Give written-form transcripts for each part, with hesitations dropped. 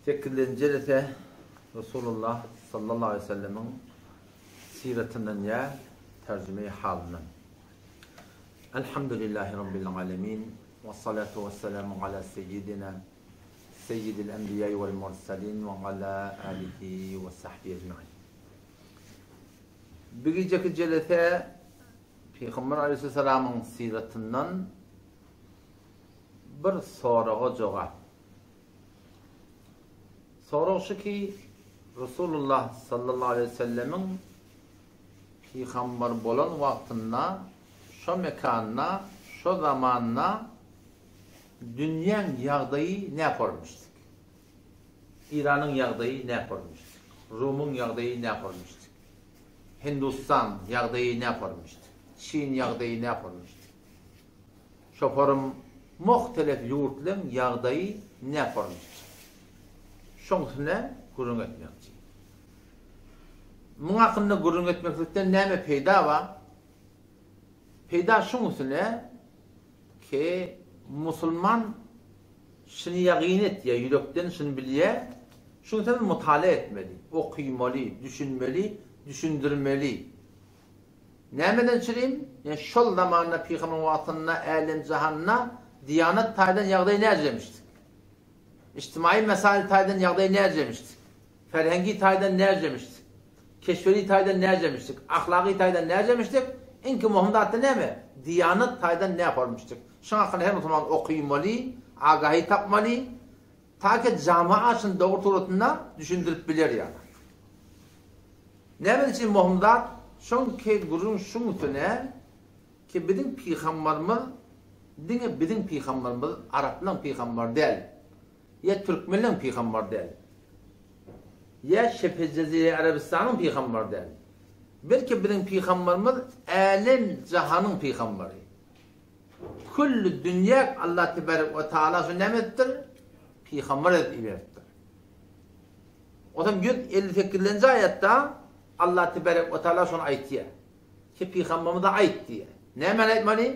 Sekizinji jelese Resulullah sallallahu aleýhi we sellemiň syratyndan ýa terjimeýi halyndan. Elhamdülillahi Rabbil alemin we salatu we selamu ala seýidina seýidil enbiýai wel murselin we ala alihi we sahbihi ecmain. Bu gijeki jelese Pygamber aleýhissalamyň syratyndan bir soraga jogap. Sorag şu ki, Resulullah sallallahu aleýhi we sellemiň pygamber bolan wagtynda, şo mekanda, şo zamanda dünýäň ýagdaýy näpormyşdyk? Iranyň ýagdaýy näpormyşdyk? Rumyň ýagdaýy näpormyşdyk? Hindustan ýagdaýy näpormyşdyk? Çin ýagdaýy näpormyşdyk? Şoparym muhtelef ýurtlaň ýagdaýy näpormyşdyk? Şoň üstünde gürrüň etmekçi. Muň hakynda gürrüň etmeklikden näme peýda bar? Peýda şuň üstüne ki musulman şuny ýagyn etýär, ýürekden şuny bilýär, şuň üstüne mutala etmeli, okymaly, düşünmeli, düşündirmeli. Nämeden çürim? Ýa şol zamanda pygamber wagtynda älem-jahanda diýanat taýdan ýagdaý näjemişdik? Ijtimaýy mesail taýdan ýagdaý näjemişdik? Ferhengi taýdan näjemişdik? Keşweri taýdan näjemişdik? Ahlagy taýdan näjemişdik? Iňki möhüm zatda näme? Diýanat taýdan nähormuşdyk? Şuň hakynda her musulman okymaly, agahy tapmaly, ta ki jama'a şuny dogry suratynda düşündirip biler ýaly. Näme üçin möhüm zat? Şoňki gürrüň şuň üstüne ki biziň pygambarymyz diňe biziň pygambarymyz araplaň pygambary däl, ýa türkmenleň pygambary däl, ýa şebhe jezire arabystanyň pygambary däl. Belki biziň pygambarymyz älem jahanyň pygambary. Külli dünýäk Allah tebarek we taala şony näme edipdir? Pygambar edip iberipdir. Onsoň 158-nji aýatda Allah tebarek we taala şony aýtýar. Ki pygamberimize aýt diýýär. Nämäni aýtmaly?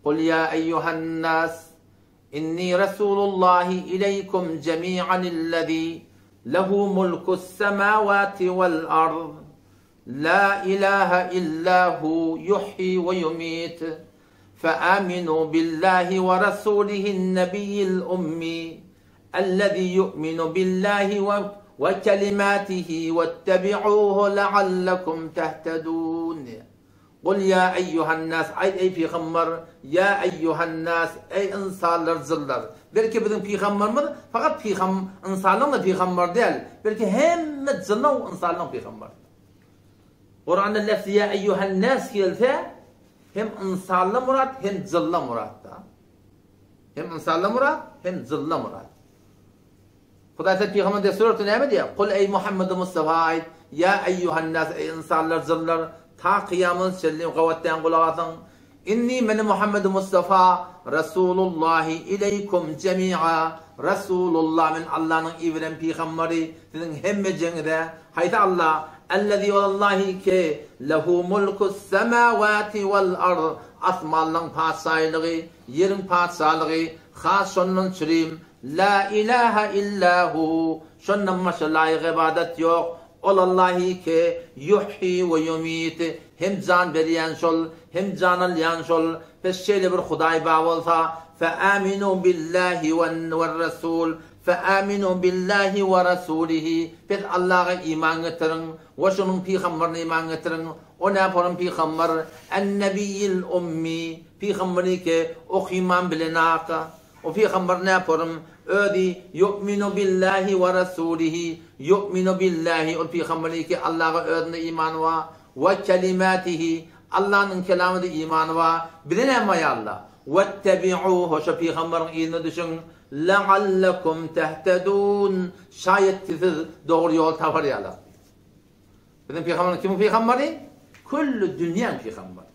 Kul ýa eýýuhan-nas inni rasulullahi ileýkum jemi'anillezî lehu mulkus-semâwâti wal-ard lâ ilâhe illâ hu yuhyi we yumît feâminû billâhi we rasûlihin-nebiyyil ummî ellezî yu'minu billâhi we kelimâtihi wettebi'ûhu leallekum tehtedûn. Kul ýa eýýuhan-nas, aýt eý pygamber, ýa eýýuhan-nas, eý ynsanlar, jynlar. Belki biziň pygamberimiz fakat pygam ynsanlaryň-da pygamberi däl, belki hemme jynlaryň we ynsanlaryň pygamberidir. Kuranda lefzi ýa eýýuhan-nas gelse, hem ynsanlar murat, hem jynlar murat-da. Hem ynsanlar murat, hem jynlar murat. Hudaý Teala pygamber destur etdi näme diýýär? Kul eý Muhammedi Mustafa aýt, ýa eýýuhan-nas eý ynsanlar, jynlar, ta kyýamata çenli gabatlaýan gulak asyň. Inni meni Muhammedi Mustafa Rasulullahi ileýkum jemi'a Rasulullah men Allanyň iberen pygamberi siziň hemmejeňize. Haýsy Alla? Ellezî ol Allahy ki lehu mulkus semawati wal ard asmanlaryň patyşalygy, ýeriň patyşalygy, has şondan çürim La ilahe illa hu, şondan başga laýyk ybadat ýok, Ol Allahy ki, ýuhyi we ýumit, hem jan berýän şol, hem jan alýan şol, pes şeýle bir Hudaý bar bolsa, fe aminu billahi we-r-rasul, fe aminu billahi we rasulihi, pes Allaha iman getiriň we şonuň pygamberine iman getiriň, o näporum pygamber, en-nebiýil ummi, pygamberi ki, okyman bilenak. O pygamber näporum, özi Ýu'minu billahi we rasulihi, Ýu'minu billahi, ol pygamber ki Allaha özünde imany bar, we kelimatihi, Allanyň kelamyda imany bar, bize näme bar ýa Alla? Wettebi'uhu, şo pygamberiň yzyna düşüň, leallekum tehtedun, şaýat ki siz dogry ýol tapar ýaly. Biziň pygamberimiz kimiň pygamberi? Külli dünýäň pygamberi.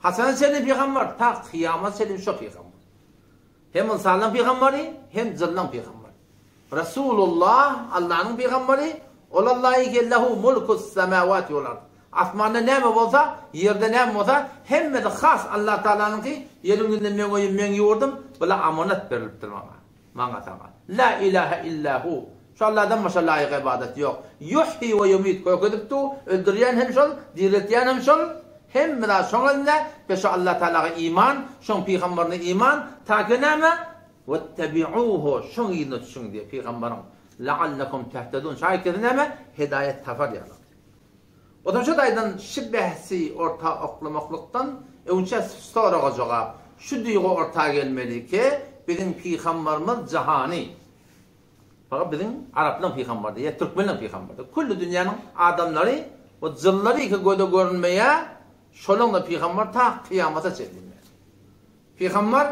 Haçana çenli pygamber? Ta kyýamata çenli şo pygamber. Hem ynsanlaryň pygamberi, hem jynlaryň pygamberi. Resulullah Allanyň pygamberi, ol Allahy ki lehu mulkus semawati wal ard. Asmanda näme bolsa, ýerde näme bolsa, hemmesi has Allah Taalanyňky, ýeriň ýüzünde meň öýüm, meň ýurdum, bula amanat berilipdir maňa. Maňa saňa. La ilahe illa hu. Şu Allahdan başga laýyk ybadat ýok. Ýuhýi we ýumit kökedip dur, öldürýän hem şol, diriltýän hem şol. Hemme zat şoň elinde we şu Allah Tagalaga iman, şoň pygamberine iman, take näme? Wettebi'uhu şoň yzyna düşüň diýýär pygamberyň. La'allakum tehtedun şaýat näme? Hidaýat tapar ýaly. Onsoň şu taýdan şu bähsi orta oklamaklykdan öňçä soraga jogap, şu duýgy orta gelmeli ki, biziň pygambarymyz jahany, fakat biziň araplaryň pygambary däl, ýa türkmenleriň pygambary däl, külli dünýäniň adamlary we jynlary ki göze görünmeýär, şolaryň-da pygambary ta kyýamata çenli. Pygambar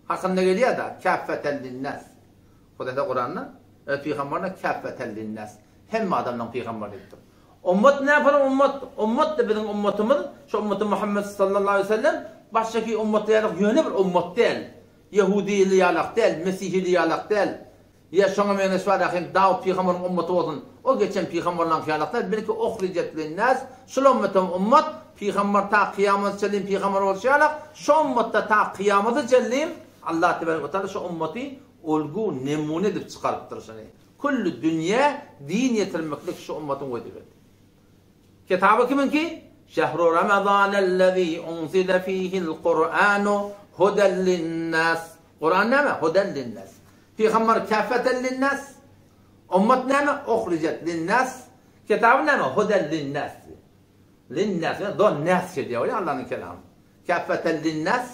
hakynda gelýär-de, käffeten linnas. Hudaýa Kuranda öz pygambaryna käffeten linnas. Hemme adamlaryň pygambary diýipdir. Ummat näpara ummat? Ummat-da biziň ummatymyz, şu ummaty Muhammet sallallahu aleýhi we sellem başgaky ummatlar ýaly ýöne bir ummat däl. Ýehudyly ýalak däl, mesihili ýalak däl. Ýa şoňa meňzeş bar ahim Dawut pygambaryň ummaty bolsun, o geçen pygambarlaryňky ýalak däl, belki uhrijet linnas, şul ummatam ummat, pygambar ta kyýamata çenli pygambar bolşy ýalak, şu ummatda ta kyýamata çenli Allah tebarek we taala şu ummaty olgu, nemune edip çykarypdyr şuny. Külli dünýä din ýetirmeklik şu ummatyň wezipesi. Kitaby kimiňki? Şehru Ramazanellezî unzile fîhil Kur'anu huden linnas. Kuran näme? Huden linnas. Pygamber käffeten linnas. Ummat näme? Uhrijat linnas. Kitaby näme? Huden linnas. Linnas, do nas diýýär, Allanyň kelamy. Käffeten linnas.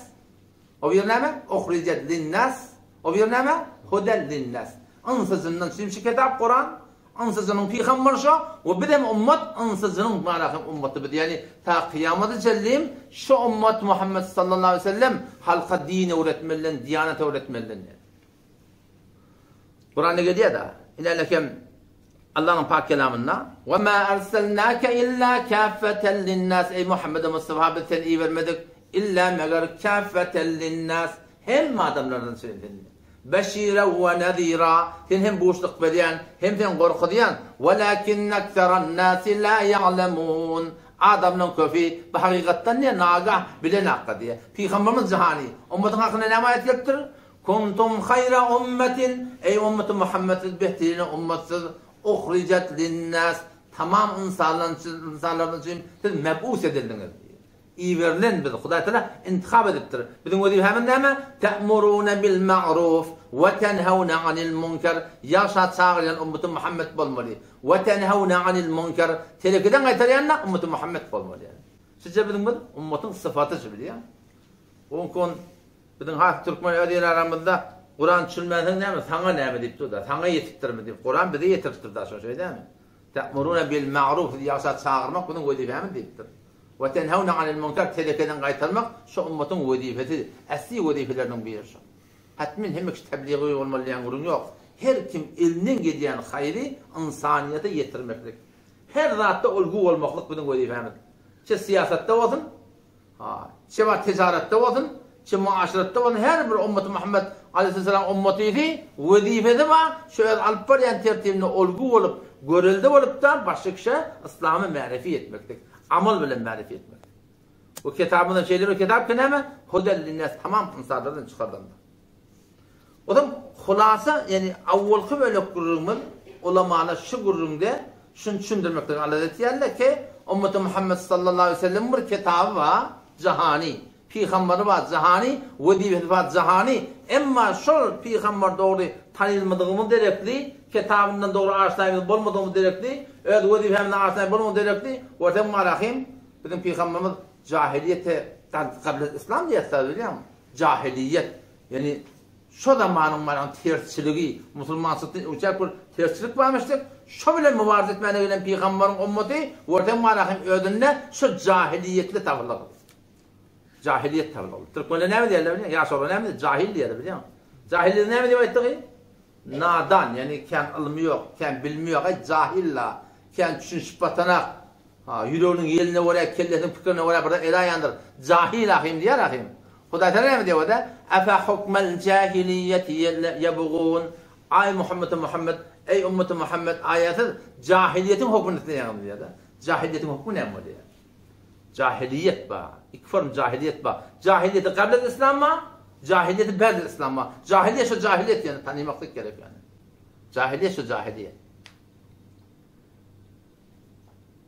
O bir näme? Uhrijat linnas. O bir näme? Huden linnas. Ynsyjyndan çimşi kitap Kuran, ynsyjynyň pygamber şo we biz hem ummat ynsyjynyň mana hem ummaty biz ýani ta kyýamata çenli şu ummat Muhammed sallallahu aleyhi ve sellem halka din öwretmelinden, diýanat öwretmelinden. Kuranda gelýär-de, ilälekem Allanyň pak kelamynda, Wa ma erselnake illa kaffeten linnas Eý Muhammed Mustafa biz seni ibermedik illa meger kaffeten linnas hemme adamlardan üçin seni. Beşiren we nezira sen hem buşluk berýän hem sen gorkuzýan welakinne ekseran nasi la ýa'lemun adamlaryň köpi bu hakykatdan diýe nagah bilenakka diýe. Pygamberimiz jahany ummatyň hakynda näme aýat gelipdir? Kuntum haýra ummetin, eý ummeti Muhammet siz behterine ummatsyz, uhrijat linnas, tamam ynsanlar üçin siz meb'us edildiňiz. Iberilen biz, Hudaý Taala intihap edipdir. Biziň wezipemiz näme? Te'murune bil ma'ruf we tenhewne anil munker, ýagşa çagyrýan ummeti Muhammet bolmaly. We tenhewne anil munker, telekeden gaýtarýan-da ummeti Muhammet bolmaly. Sizce biziň bir ummatyň sypaty şu bilýäň. Onkon Biziň has türkmen öz el aramyzda Kuran düşünmänsoň näme saňa näme diýip durda saňa ýetipdirmi diýip Kuran bize ýetiripdirda şo şeý dälmi Te'muruna bil ma'ruf sizi ýagşa çagyrmak biziň wezipemiz diýipdir we tenhewne anil munkar telekeden gaýtarmak şu ummatyň wezipesi äsli wezipeleriniň biri şu Hatmin hemme kişi tebligy bolmaly diýen gürrüň ýok her kim elinden gelýän haýry ynsanyýete ýetirmeklik her zatda ulgy bolmaklyk biziň wezipemiz çe syýasatda bolsun Ha, çe bar tijaretde bolsun, çe muaşeretde bolsun, her bir ummaty Muhammed aleýhissalam ummatysy wezipesi bar, şu öz alyp barýan tertibinde olgu bolup, görelde bolup-da başga kişä yslamy märifi etmeklik, amal bilen märifi etmeklik. Bu kitabymyzda şeýle bir kitap ki näme? Hudel linnas tamam ynsanlardan çykarylandyr. Olam hulasa, ýagny awwalky bölek gürrüňimiz ulamalar şu gürrüňde şuny düşündirmekden alada etýärler ki, Ummeti Muhammed sallallahu aleýhi we sellemiň bir kitaby bar, jahany, pygambary bar, jahany, wezipesi bar, jahany, emma şol pygamber dogry tanylmadygymyz derekli, kitabyndan dogry aşnaýymyz bolmadygymyz derekli, öz wezipemizden aşnaý bolmadygymyz derekli, görseň marahym, biziň pygamberimiz jahiliýete gablel yslam diýýär, bilýäňmi? Jahiliýet, ýagny şo zamanyň baran tersçiligi, musulmançylykdan öňçäk bir tersçilik barmyşdyk, şo bilen mübarize etmäne gelen pygambaryň ummaty görseň bara hem özünde şo jahiliýetli tapylgy. Jahiliýet tapylgy. Türkmenler näme diýerler bilýäňmi? Ýaş oglan näme diýer? Jahil diýerler bilýäňmi? Jahil diýende näme diýip aýtdygy? Nadan, ýagny kän ylmy ýok, kän bilimi ýok, aý jahil-la, kän düşünişip batanak. Ha, ýüreginiň ýeline görä, kellesiniň pikirine görä bir zat elaýandyr. Jahil ahym diýer ahym. Hudaý Tagala näme diýýär ode? Efe hukmel jahiliýeti ýebgun. Aý Muhammeti Muhammet, eý ummeti Muhammet, aýa siz jahiliýetiň hökmüni isleýäňiz diýýär-de. Jahiliýetiň hökmi näme bolýar? Jahiliýet bar. Iki form jahiliýet bar. Jahiliýeti gablel islam bar, jahiliýeti bädel islam bar. Jahiliýet şo jahiliýet ýöne tanymaklyk gerek ýöne. Jahiliýet şu jahiliýet.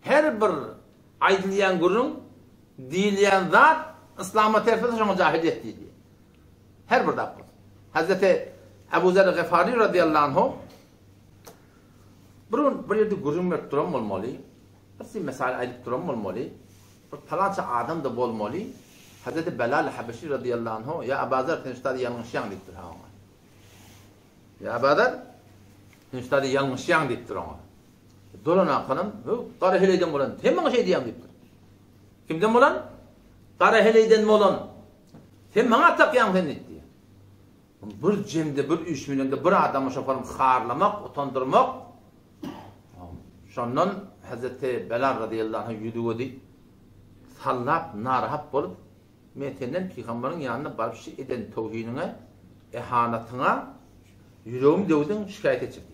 Her bir aýdylýan gürrüň, diýilýän zat yslama ters bolsa şoňa jahiliýet diýilýär. Her bir zat bolsa. Hazreti Ebu Zer Gifari radiyallahu anhu bir gün bir ýerde gürrüň berip duran bolmaly, bir şey mesal aýdyp duran bolmaly, bir palança adam-da bolmaly. Hazreti Belal Habeşi radiyallahu anhu, ýa Ebu Zer sen şu zady ýalňyşýaň diýipdir ha oňa. Ýa Ebu Zer sen şu zady ýalňyşýaň diýipdir oňa. Dolan akanam, Höw, gara heleýden bolan, sen maňa şeý diýýäň diýipdir. Kimden bolan? Gara heleýden bolan. Sen maňa at dakýaň sen diýipdir. Bir jemde, bir üýşmeleňde bir adamy şoparym harlamak, utandyrmak. Şondan Hazreti Belal razyýallahu anh ýüzi gözi sallap, narahat bolup, Men senden pygamberiň ýanyna baryp şu eden towhiniňe, ehanatyňa ýüregimi döwdüň, şikaýat etjek diýipdir.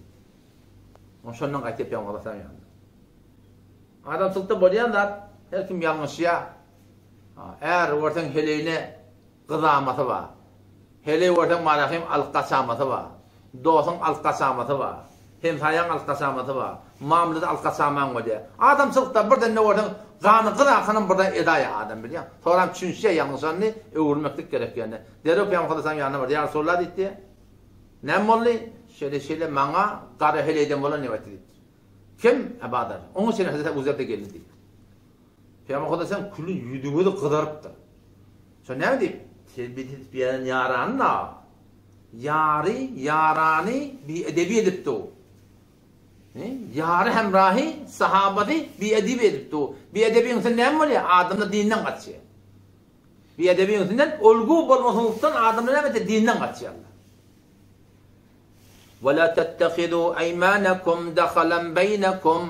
Ony şondan gaýta Pygamber Aleyhisselam ýanynda. Adamçylykda bolýan zat, her kim ýalňyşýar. Är görseň heleýine gyzamasy bar. Heleý görseň marahym alyp gaçamasy bar. Dosuň alyp gaçamasy bar. Hemsaýaň alyp gaçamasy bar. Mamlada alyp gaçamaň bolýar. Adamçylykda birden ne görseň gany gyz akanam birden edaýar adam bilýäň. Soram düşünişýär ýalňyşanyny öwürmeklik gerek ýerine. Derrew Pygamber Aleyhisselam ýanyna bardy. Ýa Resulallah diýdi. Näme boldy? Şeýle-şeýle maňa gara heleýden bolan diýip aýtdy diýipdir. Kim? Ebadar. Oňa çenli Hezreti Ebu Zer-de geldi diýipdir. Pygamber Hudaýdan küli ýüzi-gözi gyzarypdyr. Şo näme diýip? Terbiýet edip ýören ýarany-da, ýary, ýarany biedebi edipdi. Ýary hemrahy, sahabasy biedebi edipdi. Biedebiň üstünden näme bolýar? Adamlar dinden gaçýar. Biedebiň üstünden olgu bolmasyzlykdan adamlar näme edýär? Dinden gaçýarlar. Ve la tettehizu eýmanakum dahalan beýnekum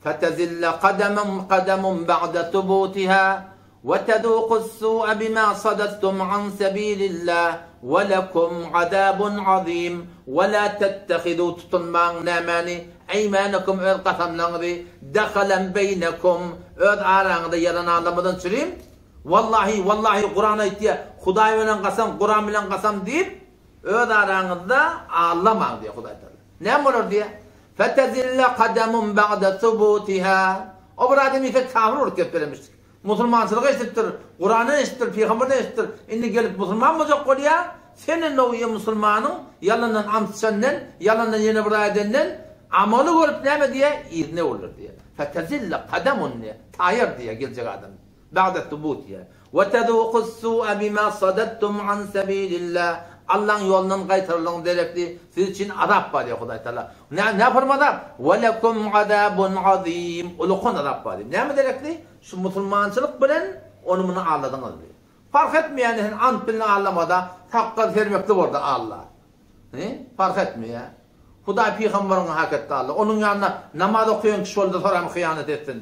fetezille kademun kademun ba'de subutiha ve tezukus su'a bima sadattum an sebilillah ve lekum azabun azim ve la tettehizu tutunmaň nämäni eýmanakum öz kasamlaryňyzy dahalan beýnekum öz araňyzda ýalan alamadan çürim Wallahi, wallahi Kuran aýtýar, Hudaý bilen kasam, Kuran bilen kasam diýip, öz araňyzda aldamaň diýýär Hudaý Tagala. Näme bolar diýýär? Fetezille kademun ba'de subutiha. O bir adam ise kafir bolup gelip beremişdik. Musulmançylygy eşidipdir, Kurany eşidipdir, pygamberden eşidipdir. Indi gelip musulman boljak bolýar. Sen indi o musulmanyň ýalandan ant içenden, ýalandan ýene bir zat edenden amaly görüp näme diýýär? Yzyna öwrüler diýýär. Fetezille kademun diýýär. Taýar diýýär geljek adam. Ba'de subutiha. We tezukus su'a bima sadattum an sebilillah. Allaň ýolundan gaýtarylyň derekli siz üçin azap bar diýýär Hudaý Taala. Nä näforma azap? We lekum azabun azim. Ulukan azap bar diýýär. Näme derekli? Şu musulmançylyk bilen ony muny aldadyňyz diýýär. Parh etmeýär sen ant bilen aldamada, sakgal sermekli boldy alla. He? Parh etmeýär. Hudaý pygambaryňy hak etdi alla. Onuň ýanynda namaz okaýan kişi boldy soram hyýanat etsin.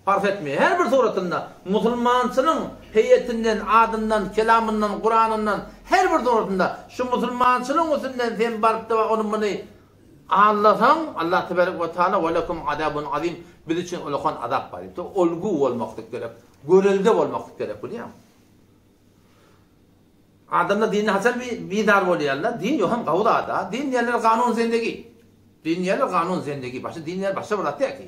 Parh etmeýär. Her bir suratynda musulmançynyň heýetinden, adyndan, kelamyndan, Kuranyndan her bir suratynda şu musulmançylygyň üstünden sen baryp-da ony muny aldasaň, Allah tebarek we taala we lekum azabun azim biz üçin ulakan azap bar diýipdir. Olgu bolmaklyk gerek, görelde bolmaklyk gerek bilýäňmi? Adamlar dinden haçan bizar bolýarlar? Din ýok hem gawy zat-a. Din diýenler kanun zendegi. Din diýenler kanun zendegi. Başga din diýen başga bir zat däl ki.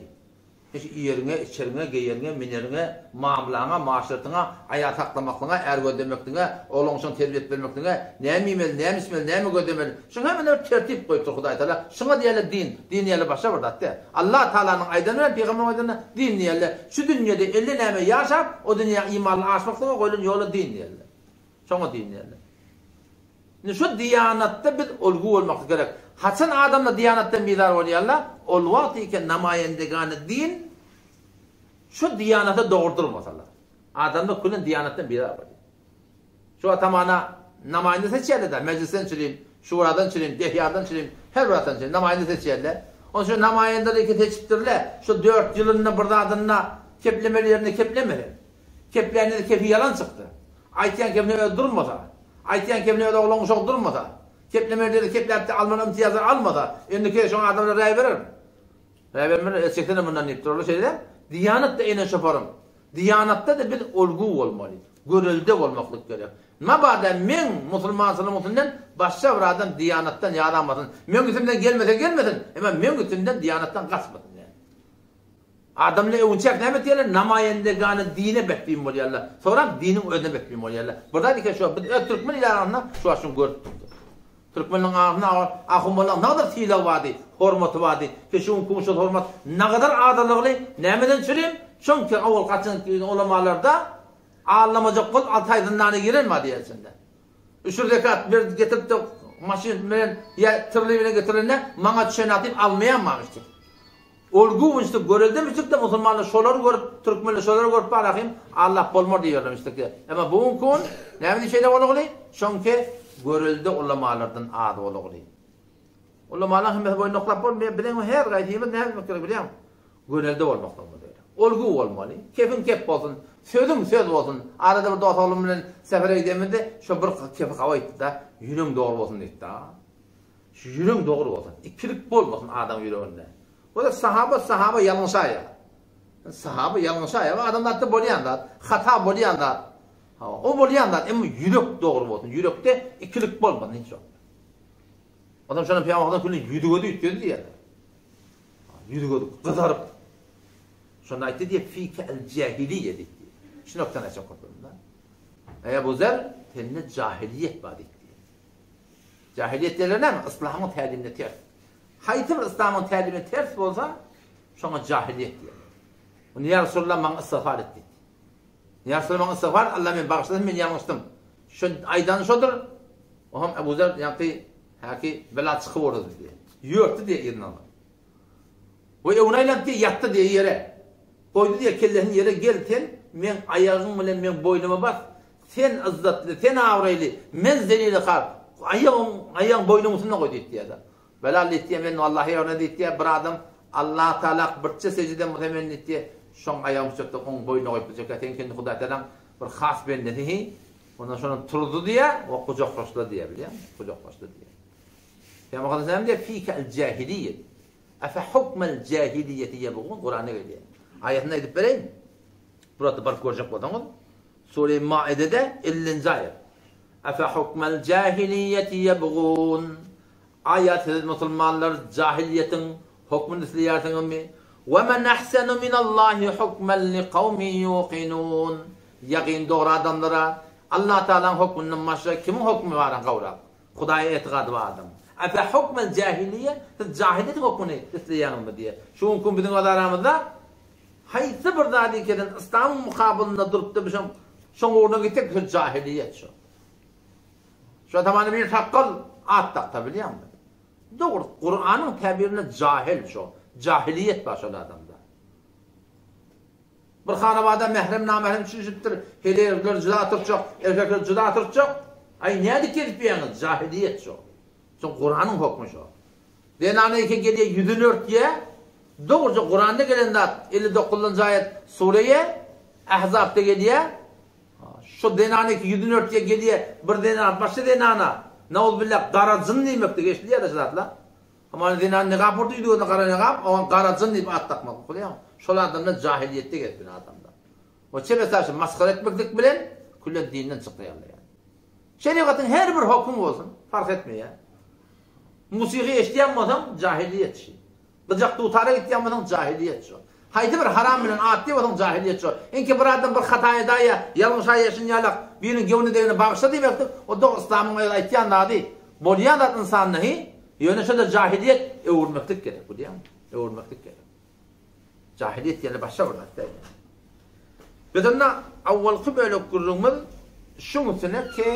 Hiç iýeriňe, içeriňe, geýeriňe, mineriňe, mamlaňa, maşratyňa, aýal saklamaklygyňa, är gözlemekligiňe, oglan-uşagyň terbiýe edip bermekligiňe, näme iýmeli, näme içmeli, näme gözlemeli, şuň hemmesine bir tertip goýupdyr Hudaý Tagala. Şuňa diýerler din. Din diýerler başga bir zat däl. Allah Tagalanyň aýdany bilen pygamberiň aýdanyna din diýerler. Şu dünýede 50 näme ýaşap, o dünýä imanly aşmaklyga goýlan ýola din diýerler. Şoňa din diýerler. Indi şu diýanatda biz ulgy bolmaklyk gerek. Haçan adamlar diýanatdan bizar bolýarlar, ol wagt eken namaýendegany din şu diýanata dogry durmasalar. Adamlar külen diýanatdan bizar bolýar. Şu wagt hamana namaýende seçýärler-de, mejlisden çürim, şuradan çürim, dehýardan çürim, her bir zatdan çürim, namaýende seçýärler. Onsoň şu namaýendeleri iki seçipdirler, şu dört ýylynda bir zadynda keplemeli ýerinde keplemese. Keplände-de kepi ýalan çyksa. Aýtýan kepine özi durmasa. Aýtýan kepine özi oglan-uşak durmasa. Keplemeli-de kepläp-de almaly ymtyýazlary almasa, indiki şoňa adamlar raý berermi? Raý bermezler, el çeksene mundan diýip durarlar şeýle. Diýanat-da ene şoparym. Diýanatda-da biz olgu bolmaly. Görelde bolmaklyk gerek. Mabada meň musulmançylygymyň üstünden başga bir adam diýanatdan ýaranmasyn. Meň üstümden gelmese gelmesin, emma meň üstümden diýanatdan gaçmasyn diýýär. Adamlar öwünçäk näme etýärler? Namaýendegany dine betbin bolýarlar. Soňrak diniň özüne betbin bolýarlar. Bir zat eken şo, biz öz türkmen il arasynda şu wagt şuny görüp durdyk. Türkmenleň arasynda ahunlaryň nagadar sylagy bardy, hormaty bardy. Keşiň şol hormat nagadar azalygly nämeden çürim? Çünki owal gaçan ulamalarda Allamajak bolup Altaý zyndana giren bar diýýär içinde. Üşür zekat berdi getirip-de maşyn bilen ýa trli bilen getirilende maňa düşen diýip almaýan barmyşdyk. Ol güwünçlik göreldemişdik-de musulmanlar şolary görüp, türkmenler şolary görüp bar ahym allap bolmar diýerlemişdik diýýär. Emma bu günki gün näme diýip şeýle bolugly? Şoňki görelde ulamalardan az bolugly. Ulamalaryň hemmesi boýun oklap bolmaýar. Biziň her gaýsymyz näme etmek gerek bilýäňmi? Görelde bolmaklygymyz gerek. Olgu bolmaly. Kepiň kep bolsun, sözüň söz bolsun. Arada bir dos oglum bilen sefere gidenimizde şo bir kepi gawy aýtdy-da, Ýüregiň dogry bolsun diýdi-da. Şu ýüregiň dogry bolsun. Ikilik bolmasyn adamyň ýüreginde. O-da sahaba, sahaba ýalňyşaýar. Sahaba ýalňyşaýar. O adamzatda bolýan zat. Hata bolýan zat. Hawa, o bolýan zat. Emma ýürek dogry bolsun. Ýürekde ikilik bolmasyn hiç wagt. Onsoň şonda Pygamberimiz külli ýüzi-gözi üýtgedi diýýärler. Ýüzi-gözi gyzaryp. Şonda aýtdy diýip, fike el-jahiliýe diýdi. Şu noktadan açyk okadym-da. Eý Abu Zer, sende jahiliýet bar diýdi. Jahiliýet diýenler näme? Yslamyň tälimine ters. Haýsy bir yslamyň tälimine ters bolsa, şoňa jahiliýet diýerler. Ony ýa Resulallah maňa istigfar et diýdi. Ýa Resulallah maňa istigfar et, Allah meni bagyşlasyn, men ýalňyşdym. Şo aýdany şodur. Oňam Abu Zer ýaňky häki bela çykyp urdy diýdi. Ýörtdi diýdi yzyndan. We öňüne aýlanyp diýdi, ýatdy diýdi ýere. Goýdy diýdi kellesini ýere, gel sen meň aýagyň bilen meň boýnuma bas. Sen yzzatly, sen abraýly, men zelili har. Aýagyň, aýagyň boýnuň üstünde goý diýdi diýdi. Belal diýdi, men wallahi ýöne diýdi, bir adam Allah Taala birçe sejde bolsa men diýdi, şoň aýagyny tutjak-da oň boýnuna goýup biljek. Sen kendi Hudaý Taalaň bir has bendesi hi. Ondan şonam turdy diýýär we gujaklaşdylar diýýär, bilýäňmi? Gujaklaşdy diýýär. Pygamber Muhammet näme diýýär? Fike el-jahiliýe. Efe hukmel jahiliýeti ýebgun Kuranda gelýär. Aýatyny aýdyp bereýin. Burada baryp görjek bolsaňyz, Sure Maidede 50-nji aýat. Efe hukmel jahiliýeti ýebgun. Aýa siz musulmanlar jahiliýetiň hukmyny isleýärsiňizmi? We men ahsanu minallahi hukmen liqawmin yuqinun. Ýagyn dogry adamlara Allah Tagalaň hukmyndan başga kimiň hukmy bar gowrak? Hudaýa etigady bar adam. Efe hukmel jahiliýe, siz jahiliýetiň hukmyny isleýäňizmi diýýär. Şu günki gün biziň öz aramyzda haýsy bir zady ikeden yslamyň mukabylynda durupda biz şoň ugruna gitsek şol jahiliýet şo. Şo zamanda bir sakgal at daksa bilýäňmi? Dogry, Kuranyň täbirinde jahil şo. Jahiliýet bar şol adamda. Bir hanabada mährem namährem düşünişipdir. Heleýler juda oturtjak, erkekler juda oturtjak. Aý nädip gezip ýöňiz? Jahiliýet şo. Şo Kuranyň hokmy şo. Zenana eke gelýä ýüzüni örtýä. Dogruja Kuranda gelen zat 59-njy aýat sureýe Ahzabda gelýä. Şu zenana eke ýüzüni örtýä gelýä bir zenan başga zenana nauzbillah gara jyn diýmekde geçilýär şu zatlar. Hamana zenan nigap urdy ýüzi gözüne gara nigap, oňa gara jyn diýip at dakmak bolýar. Şol adamlar jahiliýetde gezip ýören adamlar. O çep esasy masgara etmeklik bilen küllen dinden çykýarlar ýaly. Şerigatyň her bir hökümi bolsun, fark etmeýär. Musigy eşidýän bolsaň jahiliýet şi. Gyjak dutara gitýän bolsaň jahiliýet şo. Haýsy bir haram bilen atly bolsaň jahiliýet şo. Inki bir adam bir hata edaýa, ýalňyşaýa şun ýalak, biriniň göwni degene bagyşla diýmeklik, o dogry yslamyň öz aýtýan zady. Bolýan zat ynsanda hi, ýöne şo-da jahiliýet öwürmeklik gerek, bilýäňmi? Öwürmeklik gerek. Jahiliýet diýende başga bir zat däl. Biz onda awwalky bölek gürrüňimiz şuň üstüne ki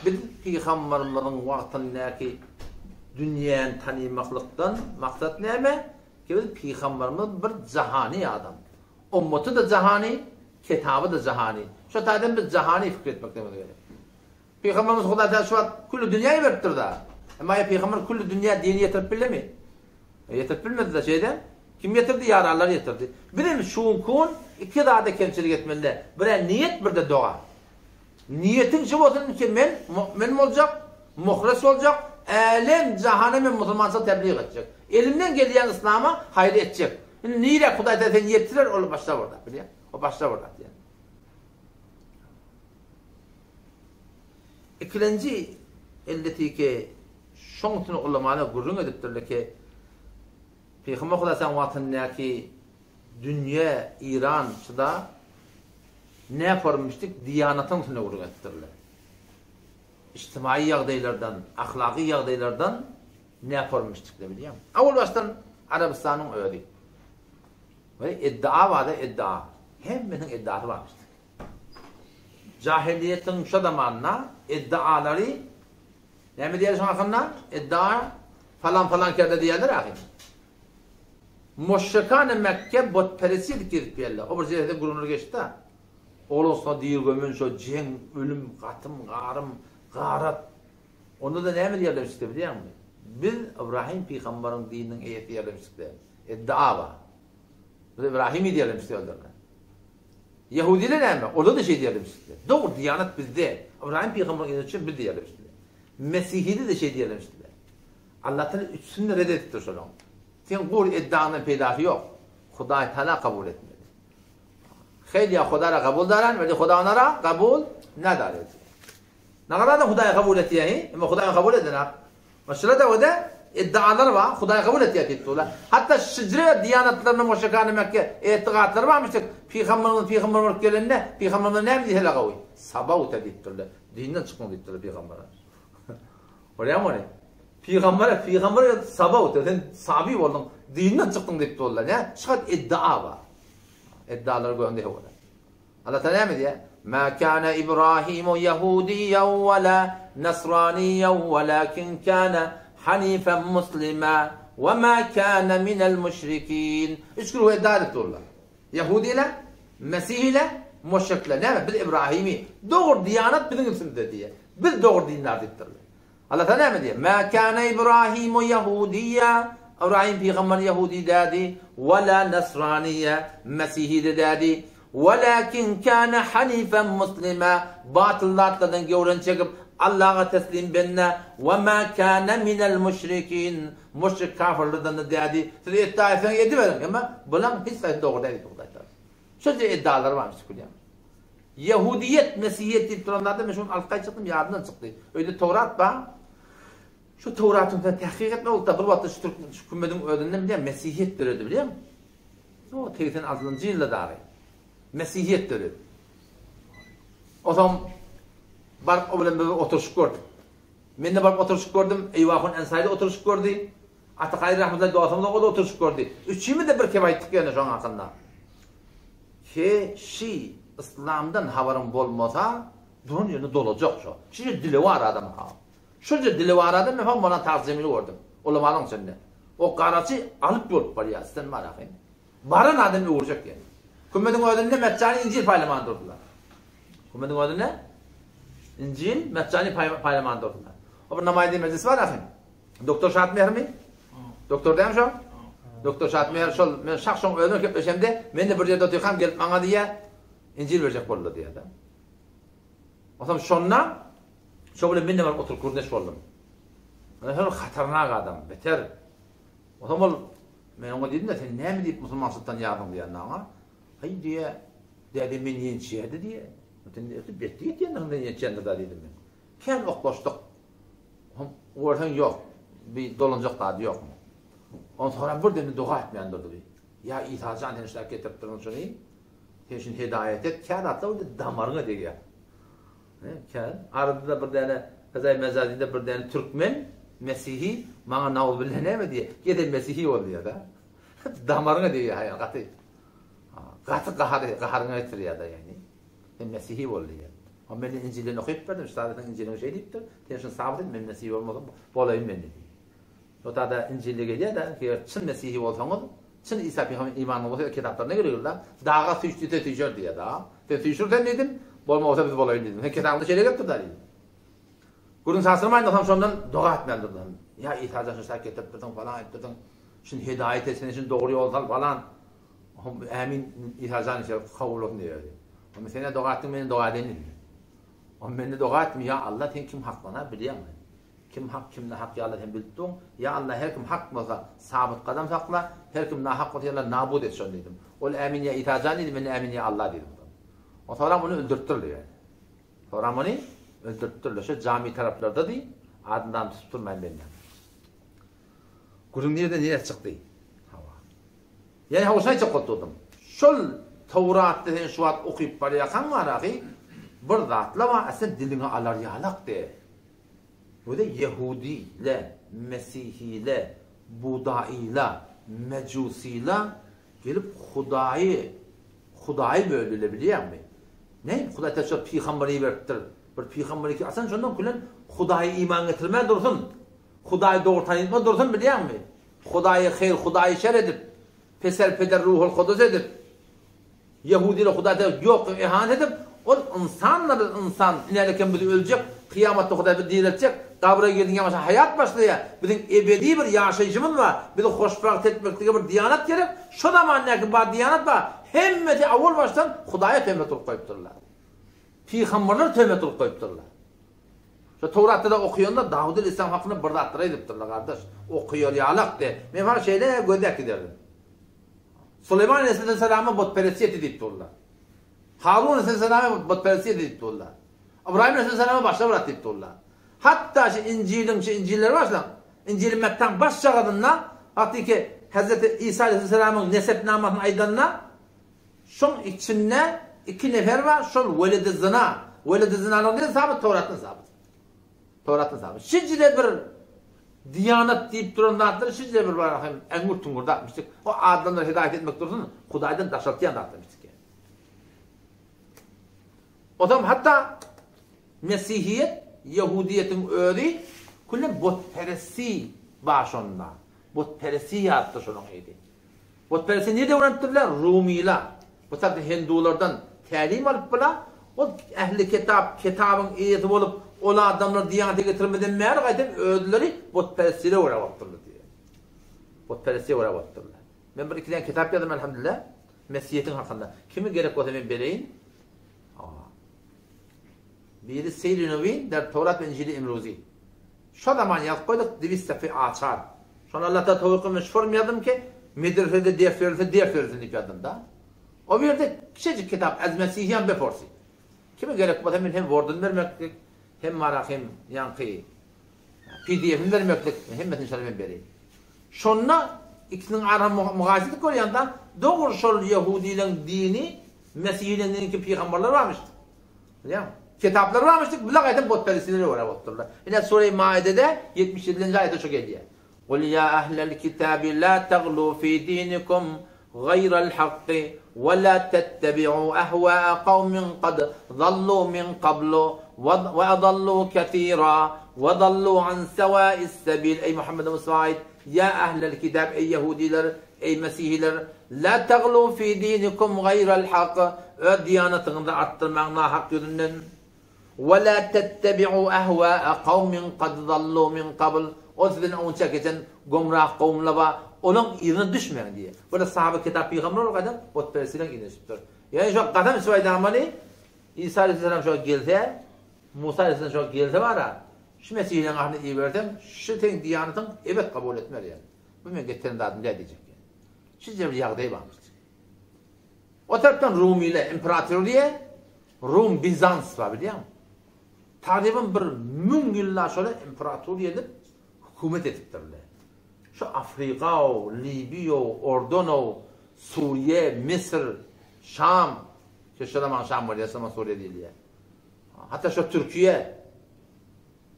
biz pygambarymyzyň wagtyndaky dünýäni tanymaklykdan maksat näme? Ki biz pygambarymyz bir jahany adam. Ummaty-da jahany, kitaby-da jahany. Şo taýdan biz jahany pikir etmekligimiz gerek. Pygamberimiz Hudaý Taala şu wagt külli dünýä iberipdir-da. Emma ýa pygamber külli dünýä dini ýetirip bildimi? Ýetirip bilmedi-de şeýle. Kim ýetirdi? Ýaranlar ýetirdi. Biz hem şu günki gün iki zada kemçilik etmeli-de. Bir-ä niýet, bir-de doga. Niýetiň şu bolsun ki men mu'min boljak, muhles boljak, älem jahana men musulmançylyk tebliğ etjek. Elimden gelýän yslama haýyr etjek. Indi nirä Hudaý Taala seni ýetirer ol başga bir zat bilýäň. O başga bir zat ýa. Ikilenji elleti ki, şoň üstüne ulamalar gürrüň edipdirler ki, Pygamber Hudaýsaň wagtyndaky dünýe Iran şyda ne formuşdyk diýanatyň üstüne gürrüň edipdirler. Ijtimaýy ýagdaýlardan, ahlaky ýagdaýlardan ne formuşdyklar bilýäňmi? Awal başdan Arabystanyň özi. We iddia barda iddia. Hemmesiniň iddiasy barmyşdyk. Jahiliýetiň şo zamanynda iddialary näme diýýärler şoň hakynda? Iddia falan falan kerde diýýärler ahy. Muşrikany Mekke butperestlik edip gezip geldi. O bir ýerde gürrüňler geçdi. Oglan diri gömen şo jeň, ölüm, gatym, garym, garat. Onda-da näme diýerlermişdi bilýäňmi? Biz Ybrahym pygambaryň dininiň eýesi diýerlermişdi. Iddia bar. Biz Ybrahymy diýerlermişdi özlerine. Ýehudiler näme? Olar-da şeý diýerlermişdiler. Dogry, diýanat bizde. Ybraýym pygambaryň yzy üçin biz diýerlermişdiler. Mesihiler-de şeý diýerlermişdiler. Allatagala üçüsini-de red edipdir şolaryň. Seň gury eddaňdan peýdasy ýok. Hudaý Tagala kabul etmedi. Heýliýa Hudara kabul daran, weli Huda onara kabul nadar. Nagadan Hudaý kabul etýär, emma Hudaý kabul edenak. Şular da öde iddialar bar, Hudaý kabul etýär diýip durlar. Hatda şijre diýanatlarynyň muşrikany Mekke etigatlary barmyş diýip, pygamberimiz pygamber bolup gelende, pygamberimiz näme diýseler gowy? Sabawta diýip durlar. Dinden çykdyň diýip durlar pygambere. Görýäňmi ony? Pygambere, pygamber sabawta, sen sabi bolduň, dinden çykdyň diýip durlar. Näme? Şugat iddia bar. Iddialary görende bolýar. Allah Taala näme diýýär? Ma kana Ibrahimu ýahudiýýan we la nasraniýýan welakin kana hanifan muslima we ma kana minel müşrikin. Üç güruh iddia edip durlar. Ýahudiler, mesihiler, müşrikler. Näme? Biz Ibrahimi dogry diýanat biziň üstümizde diýýär. Biz dogry dindar diýipdirler. Allah Taala näme diýýär? Mä kana Ibrahimu ýahudiýýa, Ybraýym pygamber ýahudi dädi, we la nasraniýa, mesihi-de dädi. Welakin kana hanifan muslima, batyl zatlardan göwreni çekip, Allaha teslim bende, we ma kana minel müşrikin, müşrik kafyrlardan-da dädi. Siz iddia etseňiz ediberiň, emma bulaň hiç haýsy dogry däl diýip Hudaý Taala. Şonça iddialary barmyş bilýäňmi? Ýehudiýet, mesihiýet diýip duran zady men şu gün alyp gaýtjakdym, ýadymdan çykdy. Öýde Towrat bar. Şu Towratyň üstünde tahkyk etmek bolupdy. Bir wagtda şu türk şu kümmediň özünde bilýän mesihiýet döredi bilýäňmi? O 86-njy ýylda dagy. Mesihiýet döredi. Otam baryp o bilen bir oturyşyp gördük. Men-de baryp oturyşyp gördüm, Eýwahun Ensaýda oturyşyp gördi. Ata Kaýry rahmetullah dostumyz o-da oturyşyp gördi. Üçimiz-de bir kep aýtdyk ýöne şoň hakynda. He şi yslamdan habaryň bolmasa duran ýerinde dolajak şo. Şunça dilewar adam ha. Şunça dilewar adam men hom bolan Tagzemini gördüm. Ulamalaň içinde. O garaçy alyp bolup barýar sizden bar ahyn. Baran adam öwürjek ýeri. Kümmediň özünde Metjany Injil paýlaman durdular. Kümmediň özünde Injil Metjany paýlaman durdular. O bir namaýdy mejlis bar ahyn. Doktor Şatmehrmi? Doktor dämi şo? Doktor Şatmehr şol men şah şoň özüne gepleşemde men-de bir ýerde otyrkam gelip maňa diýýär, Injil berjek boldy diýýär-de. Onsoň şonda şo bilen men-de baryp oturyp gürrüňdeş boldum. Ýöne şol hatarnak adam, beter. Onsoň ol men oňa diýdim-de, sen näme diýip musulmançylykdan ýazdyň diýende oňa, Aý diýýär, däde meni ýençýärdi diýýär. Sen betlik etýändirin seni ýençýändir-dä diýdim men. Kän oklaşdyk. Hom, görseň ýok. Bir dolanjak zady ýok. Onsoňam bir demde doga etmän durdy bi. Ýa Isa jan sen şuňa getiripdirsiň şuny. Sen şuny hedaýat et. Kä zatlar boldy damaryňa degýär. Kä arada bir däne Fezaý Mejazide bir däne türkmen mesihi maňa nauzubilla näme diýýär. Gel sen mesihi bol diýýär-de. Damaryňa degýär haýal gaty. Gaty gahary gaharyňa getirýär-de ýagny. Sen mesihi bol diýýär. O men Injilden okyp berdim, şu saýda Injiliň şeý diýipdir, sen şuny sabyt et, men mesihi bolmasam, bolaýyn men diýdi. O tada Injilde gelýär-de, eger çyn mesihi bolsaňyz, çyn Isa pygamber imanyňyz bolsa, kitaplaryna girigil-de, daga süýş diýse süýşer diýýär da. Sen süýşür sen diýdim, bolmasa biz bolaýyn diýdim. Sen kitabyňda şeýle gelipdir-da diýdim. Gürrüň çaşyrmaýyn diýsem, şondan doga etmän durdum. Ýa Isa jan şuny şaý getiripdirsiň, falan etdirsiň, şuny hedaýat et, sen şuny dogry ýola sal falan. Ämin Isa jan işe kabul bolsun diýerdi. Onda sen-ä doga etdiň, men-de doga edeýin diýdim. Onda men-de doga etdim, Ýa Alla, sen kim haklana bilýäň. Kim hak, kim nahak ýa Alla sen bilip duň. Ýa Alla, her kim hak bolsa, sabyt gadam sakla, her kim nahak bolsa, ýa Alla, nabut et şony diýdim. Ol Ämin ýa Isa jan diýdi, men-de Ämin ýa Alla diýdim. Onsoňam ony öldürtdirler ýa. Soňram ony. Öldüripdirler. Şo jami taraplardady. Adyndan tutup durmaýyn bende. Gürrüň nireden nirä çykdy? Hawa. Ýani hawa şuny aýtjak bolup durdum. Şol Towratda sen şu wagt okyp barýarkaň baraky bir zatlar bar, sen diliňe alar ýalak de. Bu-da ýehudile, mesihile, budaýyla, mejusila gelip Hudaýy Hudaýy böldüler bilýäňmi? Näme Hudaý täşe pygamber iberipdir. Bir pygamber iki asan şondan külen Hudaýa iman getirmän dursun. Hudaýy dogry tanytma dursun bilýäňmi? Hudaýy heýr, Hudaýy şer edip, peser peder Ruhul Kudus edip, Ýehudylar Hudaý tarap ýok ihanet edip, ol ynsanlar biz ynsan, inälekem biz öljek, kyýamatda Hudaý bizi direltjek, gabra girdiň ýaňaça haýat başlaýar, biziň ebedi bir ýaşaýjymyz bar, bizi hoşbagt etmeklige bir diýanat gerek, şo zaman näki bar diýanat bar, hemmesi owal başdan Hudaýa töhmet urup goýupdyrlar. Pygamberler töhmet urup goýupdyrlar. Şo Towratda-da okaýanda Dawut aleýhissalam hakynda bir zatlar aýdypdyrlar gardaş. Okaýar ýalak de. Men saňa şeýle göz äkiderdim. Suleýman aleýhissalama butperestçi etdi diýip durlar. Harun aleýhissalama butperestçi etdi diýip durlar. Ybraýym aleýhissalama başga bir zat diýip durlar. Hatda şu Injiliň şu Injilleri başlaň. Injili Mettaň başjagazynda hatda Hezreti Isa aleýhissalamyň nesepnamasyny aýdanda Şoň içinde iki nefer bar, şol weledi zyna. Weledi zynalygy nirden sabyt? Towratdan sabyt. Towratdan sabyt. Şijile bir diýanat diýip duran zatlary şijile bir bar hem äňňür-tüňňür zatmyşdyk. O adamlary hidaýat etmek dursun, Hudaýdan daşaltýan zatlarmyşdyk ýa. Odam hatda Mesihiýet, Ýehudiýetiň özi külli butperesti bar şonda. Butperesti ýazypdyr şolaň edi. Butperesti nirde öwrenipdirler? Rumylar. Bu tarapda hindulardan tälim alypdylar. Ol ähli kitap, kitabyň eýesi bolup, ol adamlar diýanete getirmeden bäri gaýtam özleri butperestlere görä bolupdyrlar diýýär. Butperestlere görä bolupdyrlar. Men bir iki däne kitap ýazdym elhamdülillah. Mesihiýetiň hakynda. Kime gerek bolsa men bereýin. Biri Seýri Nowin der Towrat we Injili Imruzi. Şo zaman ýazyp goýduk, dwist safy açar. Şony Allah Taala towfyk etsin, şu form ýazdym ki, medresede ders berilse ders berilsin diýip ýazdym da. O bir ýerde kiçijik kitap Az Mesihiyan be forsi. Kime gerek bolsa men hem Word-uny bermeklik, hem marak hem ýaňky PDF-ini bermeklik, hemmesini inşallah men bereýin. Şonda ikisiniň arasyny mugaýese edip görýän-da, dogry şol ýehudileň dini, mesihileň dini ki pygamberler barmyş. Bilýäňmi? Kitaplar barmyş diýip, bular gaýtam butperestlere görä bolupdyrlar. Ine Sure-i Maidede 77-nji aýatda şu gelýär. Kul ýa ahlel kitabi la taglu fi dinikum gaýral hakky we la tettebi'u ahwa'a kawmin kad zallu min kablu we adallu kesira we zallu an sewa'is sebil Eý Muhammed Mustafa aýt, ýa ahlel kitab eý ýehudiler, Eý mesihiler, la taglu fi dinikum gaýral hak, öz diýanatyňyzy artdyrmaň nahak ýüzünden. We la tettebi'u ahwa'a kawmin kad zallu min kabl, ol sizden oňça geçen gomrah kowumlar bar, olaň yzyna düşmäň diýýär. Bular sahaba kitap pygamber bolup gaýdan butperestleriň yzyna düşüpdir. Ýagny şo gasam içip aýdamaly, Isa aleyhisselam şo gelse, Musa aleyhisselam şo gelse bara, şu mesihileriň ahyryny iberseň, şu seň diýanatyň ebet kabul etmez ýagny. Bu meň getiren zadym däl diýjek. Şeýle bir ýagdaý barmyş. O tarapdan Rumylar, imperatorlyýa, Rum, Bizans bar bilýäňmi? Tagryban bir müň ýyllap şolar imperatorlyýa edip, hökümet edipdirler. Şu Afrika-ow, Libiýa-ow, Ordon-ow, Suriýe, Misr, Şam, şu şo zaman Şam bolýar, şo zaman Suriýe diýilýär. Hatda şo Türkiýe,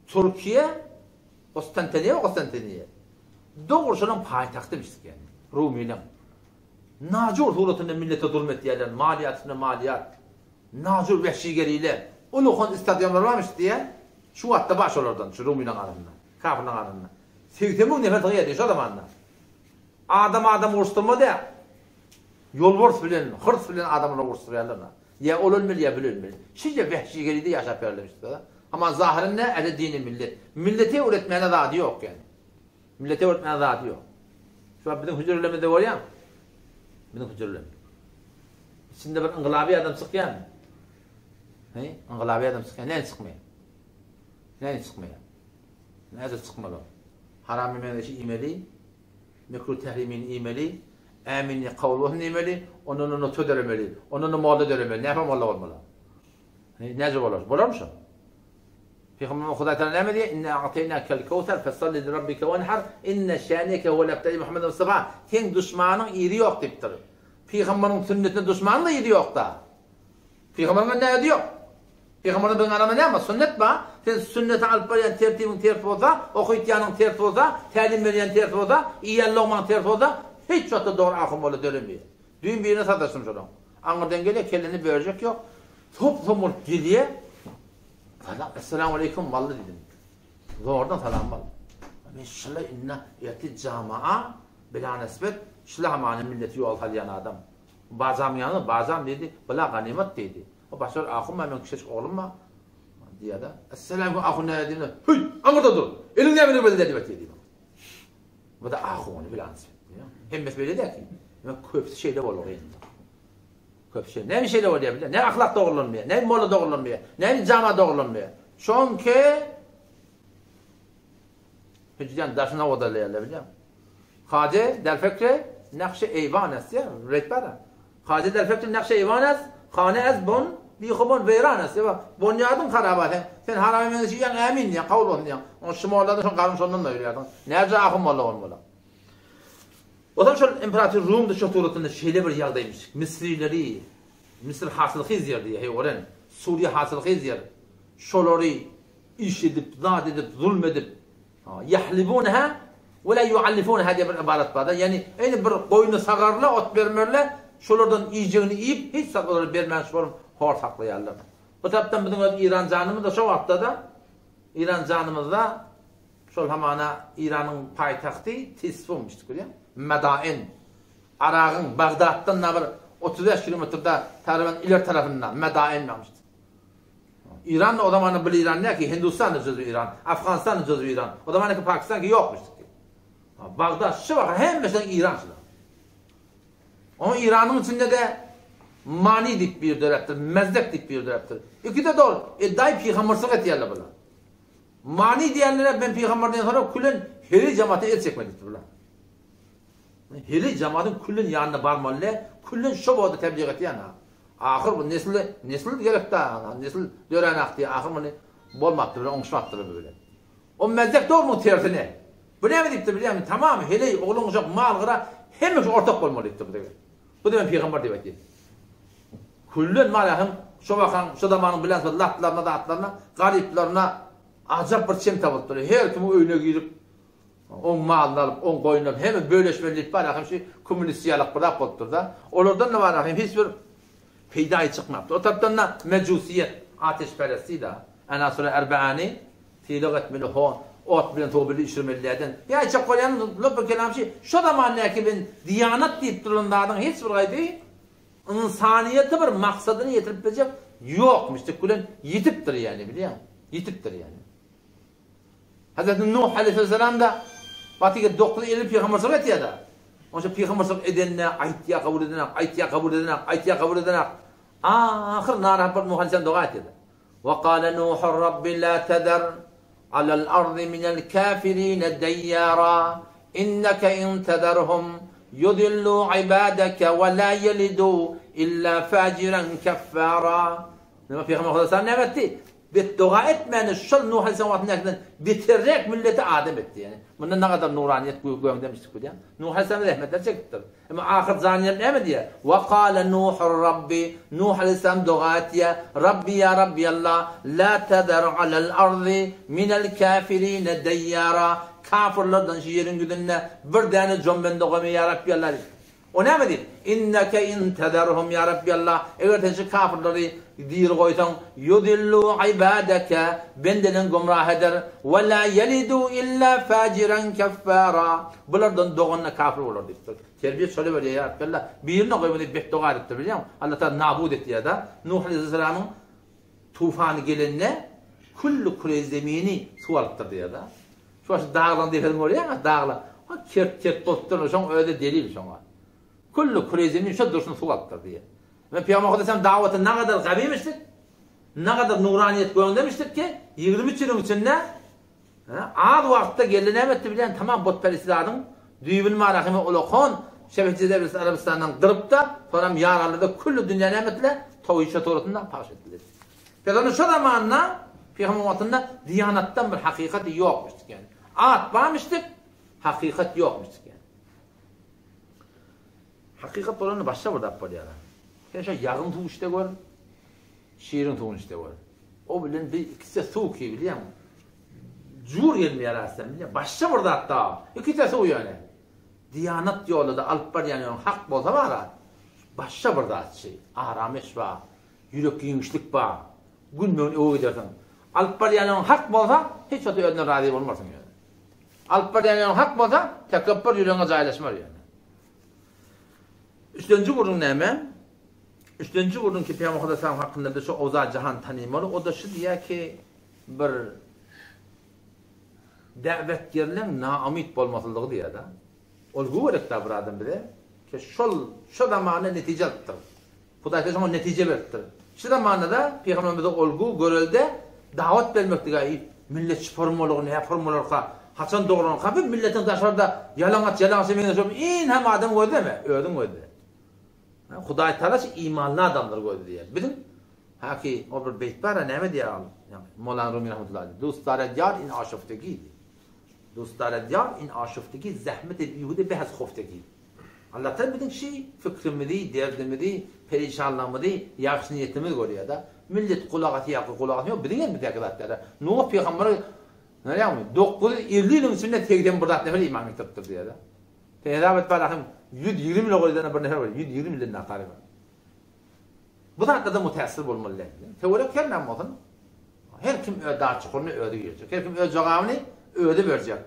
Türkiýe Kostantiniýe Kostantiniýe. Dogry şolaň paýtagty mişdik ýani. Rumylaň. Najur suratynda millete zulum etýärler, maliýat üstüne maliýat. Najur wehşigeriyle. Uluhan stadionlar barmyş diýýär. Şu wagtda bar şolardan, şu rumylaň arasynda, kafirlaň arasynda. 80 müň nefer sygýar diýýär şo zamanda. Adam adam uruşdyrma dä. Ýolbars bilen, hyrs bilen adamlary uruşdyrýarlar. Ýa ol ölmeli, ýa bul ölmeli. Şeýle wehşigeride ýaşap ýörlermişdi. Amma zahyrynda ähli dini millet. Millete öwretmäne zady ýok ýani. Millete öwretmäne zady ýok. Şu wagt biziň hüjrelerimizde bolýar. Biziň hüjrelerimiz. İçinde bir yngylaby adam çykýarmy? He? Yngylaby adam çykýar. Näme çykmaýar? Näme çykmaýar? Näme çykmaly? Haram iýmeli, iýmeli. Mekruh tehrimini iýmeli. Ämini kabul bolsun diýmeli. Ondan onda töderemeli. Ondan da molla döremeli. Näme molla bolmaly? Näce bolar? Bolarmy şo? Pygamberimiz Hudaý Tagala näme diýýär? Inna a'taýnakel kewser fesalli li rabbike wenhar inne şäneke huwel ebter eý Muhammed Mustafa, seň duşmanyň yzy ýok diýipdir. Pygamberiň sünnetine duşmanyň-da yzy ýok-da. Pygamberiň näme yzy ýok? Pygamberden biziň aramyzda näme bar? Sünnet bar. Sen sünneti alyp barýan tertibiň ters bolsa, okytýanyň ters bolsa, tälim berýän ters bolsa, iýýän logmaň ters bolsa, hiç wagtda dogry ahun molla döremeýär. Düýn birine sataşdym şolaň. Aňyrdan gelýär, kellesini börjek ýok. Sop-som bolup gelýär. Salam, Essalamu aleýkum wally diýdim. Zordan salam aldy. Men şula inna ertir jamaa bilanasbet şula hamana milleti ýol salýan adam. Bajamyň ýanyna bajam diýdi, bula ganymat diýdi. O başga bir ahun bar, meň kiçijik oglum bar. Diýýär-de, Essalamu ahun näme diýdim. Hüý, aňyrda dur. Eliň näme belli diýip diýdi. Bu da ahuny bilanasbet. Hemmesi beýle däl ki. Demek köpüsi şeýle bolar indi. Köp şey. Näme şeýle bolýar bilýär? Näme ahlak dogrulanmaýar? Näme molla dogrulanmaýar? Näme jama dogrulanmaýar? Çünki hüjjan daşyna odalaýarlar bilýär. Haje der fekre nakşe eýwan est ýa, reit bar. Haje der fekre nakşe eýwan est, hane ez bon, bihobon weýran est. Ýa, bonýadyň haraba sen. Sen haraba meňzeş iýen ämin diýen, kabul bolsun diýen. Oň şu molladan şoň garyn şondan doýurýarsyň. Näce ahun molla bolmaly? Ozal şol imperator Rumda şo suratynda şeýle bir ýagdaýmyş, Misrileri, Misr hasylhyz ýer diýýär, heý oren, Suriýa hasylhyz ýer, şolary iş edip, zat edip, zulm edip, ýahlibuneha we la ýuallifuneha diýen bir ybarat bar-da, ýagny eýni bir goýny sagarla, ot bermerle, şolardan iýjegini iýip, hiç zat olara bermän şolam hor saklaýarlar. Bu tarapdan biziň öz Iran janymyz-da şo wagtda-da, Iran janymyzda Şol hamana Eýranyň paýtagty Tisfun diýdik bilýäň. Medain. Aragyň Bagdatdan da bir 35 kilometrde tagryban ileri tarapynda Medain barmyşdy. Eýran da o zamanda bir Eýran däl ki, Hindistan da jüzü Eýran, Afganistan da jüzü Eýran. O zamanda ki Pakistan ki ýokmyş. Bagdat şu wagt hemmesi Eýran şular. Onuň Eýranyň içinde-de Mani diýip bir döräpdir, Mezdek diýip bir döräpdir. Ikide dogry. Eddaýy pygamberçilik etýärler bular. Many diýenlere men pygamber diýen soňra külen heleý jamatyna el çekme diýipdir bular. Heleý jamatyň külen ýanyna barmaly däl, külen şo bada tebliğ etýän ha. Ahyr bu nesle nesil gerek da, nesil döränak diýip ahyr muny bolmapdyr, bilen oňuşmapdyr bu bilen. O mezzek dogry muň tersine. Bu näme diýipdir bilýäňmi? Tamam heleý oglan uşak mal gyra hemme şu ortak bolmaly diýipdir bu degen. Bu da men pygamber diýip aýtýar. Küllen malahym şo wakaň, şo zamanyň bilen şo latlaryna zatlaryna, garyplaryna ajap bir çem tapypdyr. Her kimiň öýüne girip, oň malyny alyp, oň goýnuny alyp, hemme böleşmeli diýip barahym şu kommunist ýalak bir zat bolupdyr-da. Olardan-da barahym hiç bir peýdaýy çykmapdyr. O tarapdan-da mejusiýet, ateşperestdi-da. Enasura erbaany sylag etmeli, ho, ot bilen suw bile içirmeli däden. Ýa aýtjak bolýanym, lübbi kelam şi, şo zamandäki ben diýanat diýip duran zadyň hiç bir gaýdy Ynsanyýete bir maksadyny ýetirip biljek ýokmyş dik bilen ýitipdir ýäni bilýäň ýitipdir ýäni. Hazreti Nuh aleýhissalam-da batyga 950 pygamberçilik etýär-de. Onça pygamberçilik edende aýtýar kabul edenak, aýtýar kabul edenak, aýtýar kabul edenak. Ahyr narahat bolup Nuh aleýhissalam doga etýär. Wa gala Nuhu Rabbi la tezar alal ardy minel kafirine deýýara inneke in tezerhum yudillu ibadeke we la yelidu illa fajiran keffara. Näme Pygamber Hudaý näme etdi? Betdoga etmäni şol Nuh aleyhisselam wagtyndakydan beterräk milleti adam etdi. Ýani mundan nagadar nuraniýet göňdemişdik bilýän. Nuh aleyhisselam rehmetler çekipdir. Emma ahyr jan gelip näme diýýär? Wa kale Nuhur Rabbi, Nuh aleýhissalam doga etýär, Rabbi ýa Rabbi Alla, la tezar alel ardy minel kafirine deýýara, kafyrlardan şu ýeriň ýüzünde bir däne jombende goýma ýa Rabbi Alla diýip. O näme diýip? Inneke in tezerhum ýa Rabbi Alla, eger sen şu kafyrlary diri goýsaň, ýudillu ibadeke, bendeleň gümrah eder, we la ýelidu illa fajiran keffara, Bulardan doganda kafir bolar diýipdir. Terbiýe şola berýär ýa Rabbi Allah. Birine goýma diýip betdoga edipdir bilýäňmi? Allah Taala nabud etýär-de. Nuh aleýhissalamyň tufany gelende külli küreý zemini suw alypdyr diýýär-de. Şu wagt şu daglaryň depesini görýäňä daglar. Ha kert-kert bolup dur, şoň özi delil şoňa. Külli küreý zemin şo durşuna suw alypdyr diýýär. We Pygamber Hudaýam dawaty nagadar gabymişdik, nagadar nuraniýet göňdemişdik ki, 23 ýylyň içinde Az wagtda geldi näme etdi bilýän tamam butperest zadyň düýbüni Marahymy ulakan Şebeh Jezebes Arabystandan gyrypda soram ýaraldyda külli dünýä näme etdiler towhid şo suratynda pahş etdiler. Pes onda şo zamanda. Pygamber wagtynda diýanatdan bir hakykat ýokmuşdyk ýani. At barmyşdyk, hakykat ýokmuşdyk ýani. Hakykat bolanda başga bir zat bolýar. Sen şo ýagyn suw içde gör, şiriň suwuny içde gör. O bilen bir ikisi suw ki bilýäňmi? Jur gelmeýär aslynda bilýäňmi? Başga bir zat da. Ikisi suw ýöne. Diýanat ýoly-da alyp barýan ýoluň hak bolsa bara, başga bir zat şi. Arameş bar, ýürek giňişlik bar. Günbe-gün öwe gidersiň. Alyp barýan ýoluň hak bolsa, hiç wagt özünden razy bolmarsyň ýöne. Alyp barýan ýoluň hak bolsa, tekepbür ýüregiňe jaýlaşmar ýöne. Üçlenji gürrüň näme? Üçlenji gürrüň ki Pygamber Muhammet hakynda biz şu owza jahan tanymaly, o-da şu diýýär ki, bir däwetgerleň naumyt bolmasyzlygy diýýär-de. Ol bu gerekdä bir adam bize ki şol şo zamanda netije alypdyr. Hudaý şoňa şoňa netije beripdir. Şu zamanda-da Pygamberimize olgu, görelde dawat bermeklige millet şu formalygy nä formalarka, haçan dogranka bir milletiň daşarda ýalaňaç ýalaňaça meňzeş bolup in hem adam gözleme, özüň gözle. Hudaý Tagala şu imanly adamlary gözleýär. Biziň haki o bir beýt bar-a näme diýýär ol? Mowlana Rumi rahmetullahi aleýh. Dustare diýar in aşoftegi. Dustare diýar in aşoftegi zähmet bihude behaz hoftegi. Allah Tagala biziň şi fikrimizi, derdimizi, perişanlygymyzy, ýagşy niýetimizi görýär-de. Millet gulak asýar, gulak asmaýar, biziň elimizdäki zat däl. Nuh pygamber näme 950 ýylyň içinde 81 zat nefer iman getiripdir diýýär-de. Sen hesap et barahym 120 ýyla goýdana bir nefer bar, 120 ýyldan nagtary bar. Bu zatlarda mütässir bolmaly däl. Töwerek her näme bolsun, her kim öz dar çukuryny özi girjek. Her kim öz jogabyny özi berjek.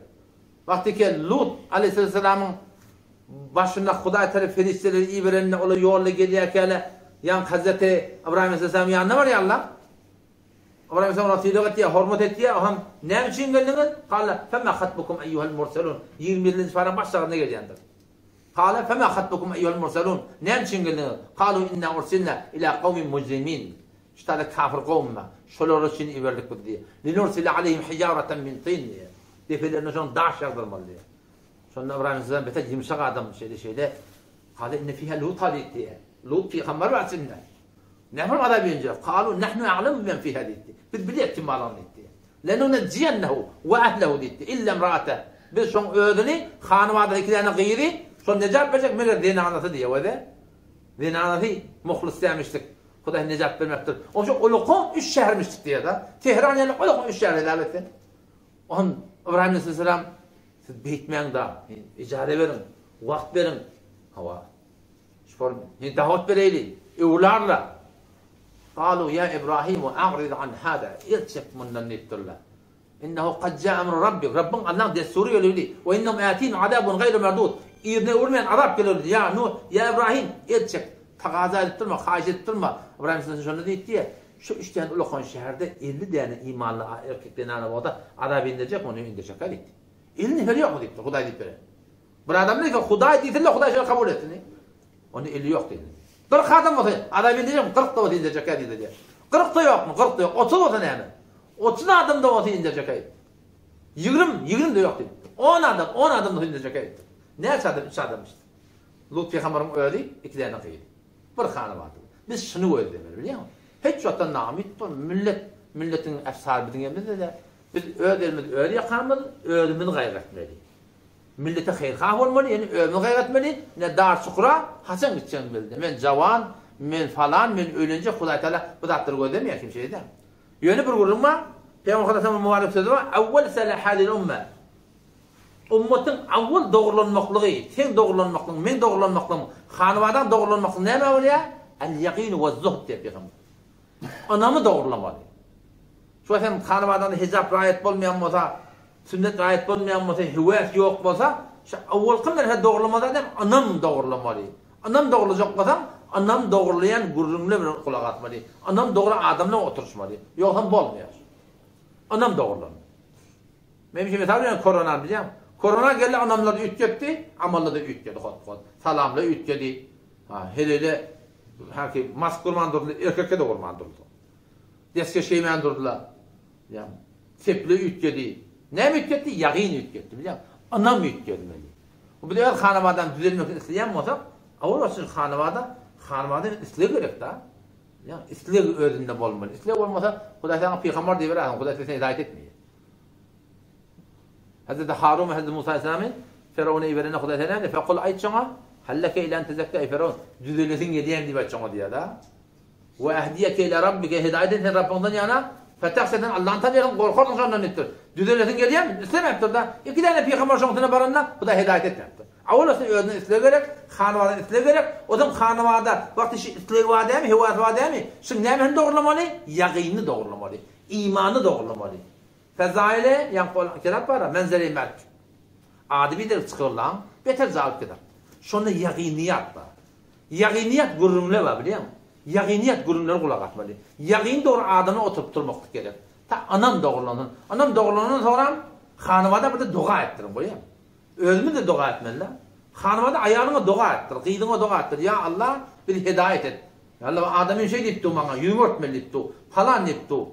Wagty ki Lut aleyhisselamyň başyna Hudaý tarap perişdeleri iberende olar ýolda gelýärkäle ýaňky Hazreti Ybraýym aleyhisselamyň ýanyna barýarlar. Ybraýym aleyhisselam olara sylag etýär, hormat etýär. Oham näme üçin geldiňiz? Kala fema hatbukum eýýuhal murselun. 27-nji paraň baş şagynda gelýändir. Kala fema hatbukum eýýuhal murselun. Näme üçin geldiňiz? Kalu inna ursilna ila kawmin mujrimin. Şu taýda kafir kowum bar. Şolar üçin iberdik biz diýýär. Linursile aleýhim hijaratan min tin diýýär. Depelerine şonuň daş ýagdyrmaly diýýär. Şonda Ybraýym aleyhisselam beter ýumşak adam şeýle şeýle. Kale inne fiha Luta diýdi diýýär. Lut pygamber bar içinde. Näme bir azap injek? Kalu nahnu a'lemu bimen fiha diýdi. Biz bilýäris kim barlygyny diýdi. Lenunejjiyennehu we ehlehu diýdi. Illa imraate. Biz şoň özüni, hanybadaky iki däne gyzy, şony nejat berjek, meger zenanasy diýýär. Wede. Zenanasy muhlys dämişdik. Hudaý nejat bermekdir. Oňşa ulukan üç şähermişdik diýýär-de. Tehran ýaly ulukan üç şäher hesap etsin. On Ybraýym aleyhisselam siz beýtmäň-da, ijaza beriň, wagt beriň. Hawa. Şol indi dawat bereýli, öwlarla. Galu ýa Ibrahimu a'rid an hada, el çek mundan diýipdirler. Innehu kad jaa emru rabbik, Rabbyň Allaň dessury geldi. We innehum atihim azabun gaýru merdud. Yzyna öwürmeýän azap geler. Ýa Nuh, ýa Ibrahim, el çek. Tagaza edip durma, haýyş edip durma. Ibrahim aleyhisselam şonda diýipdi, şu üç däne ulakan şäherde 50 däne imanly erkek zenana bolsa azap indirjek, ony indirjek-ä diýipdi. 50 neferi ýokmy diýipdir, Hudaý diýip beren. Bir adam diýse, Hudaý diýsin-de, Hudaý şony kabul etsin. Onda eli ýok diýdi. 40 adam bolsa, adam indirjekmi? 40 da bolsa indirjek-ä diýdi diýýär. 40 da ýokmy? 40 da ýok. 30 bolsa näme? 30 adam-da bolsa indirjek-ä diýdi. 20, 20 de ýok diýdi. 10 adam, 10 adam bolsa indirjek-ä diýdi. Näçe adam? 3 adam işte. Lut pygamberiň özi iki däne gyzy. Bir hany bardy. Biz şuny gözlemeli, bilýäňmi? Hiç wagtda namyt bol, millet, milletiň efsary biziň elimizde-de. Biz öz elimizi öz ýakamyz, özümiz gaýgy etmeli. Millete haýyrhah bolmaly, ýene özümiz gaýgy etmeli, ine dar çukura haçan gitjegimizi belli däl. Men jawan, men falan, men öýlenjek, Hudaý Tagala bu zatlary gözlemeýär kim şeýle däl. Ýöne bir gürrüň bar, Pygamber Hudaýa mübarek sözi bar, Awwal salahadil umma. Ummatyň awwal dogrulanmaklygy, seň dogrulanmaklygyň, meň dogrulanmaklygym, hanybadaň dogrulanmaklygy nämä bolýar? Al-ýakinu we-zuhd diýýär pygamber. Ynamy dogrulamaly. Şu wagt hem hanybadanda hijap raýat bolmaýan bolsa, sünnet raýat bolmaýan bolsa, höwes ýok bolsa, şu owalky merhe dogrulamaly zat hem ynam dogrulamaly. Ynam dogrulajak bolsaň, ynam dogrulaýan gürrüňler bilen gulak asmaly. Ynam dogry adam bilen oturyşmaly. Ýogsam bolmaýar. Ynam dogrulanmaly. Men şu mysal bilen koronany bilýän. Korona geldi, ynamlar üýtgetdi, amallar-da üýtgedi hot-hot. Salamlar üýtgedi. Ha, heleýle haki mask gurman durdy, erkekde-de gurman durdy. Deskeş geýmän durdular. Bilýäňmi? Seple üýtgedi. Näme üýtgetdi? Ýagyn üýtgetdi, bilýäňmi? Ynam üýtgedmeli. Bu biz öz hanabadany düzelmesini isleýän bolsak, awal başda hanabada, hanabada isleg gerek-da. Ýa isleg özünde bolmaly. Isleg bolmasa, Hudaý saňa pygamber diýiberäýsin, Hudaý seni hidaýat etmeýär. Hazreti Harun we Hazreti Musa aleyhissalamy Firawuna iberende Hudaý näme diýdi? Fekul aýt şoňa, Halleke ila en tezekka eý Firawun, düzelesiň gelýärmi diýip aýt şoňa diýýär-de. We ehdiyeke ila rabbike hidaýat sen Rabbyňdan ýana, fetahşe sen Allany tanarsyň, gorkarsyň şondan diýipdir. Düzelesiň gelýärmi? Islemäpdir-de. Iki däne pygamber şoň üstüne baranda Hudaý hidaýat etmäpdir. Awal-asly özüne isleg gerek, hanybada isleg gerek. Ozam hanybada wagty şi islegi bar dämi, hewasy bar dämi? Şuň nämesini dogrulamaly? Ýagynyny dogrulamaly. Imanyny dogrulamaly. Fezaile, ýaňky ol kitap bar-a, Menzeli merg. Ady biderek çykyrylan, beter jalyp kitap. Şonda ýagynyýat bar. Ýagynyýat gürrüňler bar, bilýäňmi? Ýagynyýat gürrüňlere gulak asmaly. Ýagyn dogry adamlar oturyp durmaklyk gerek. Ta ynam dogrulansyn. Ynam dogrulandan soňram hanybada bir-de doga etdiriň, bolýamy? Özümiz-de doga etmeli-dä. Hanybada aýalyňa doga etdir, gyzyňa doga etdir. Ýa Alla, bizi hedaýat et. Ýa Alla, adamym şeý diýip dur maňa, ýüzüňi örtmeli diýip dur, palan diýip dur,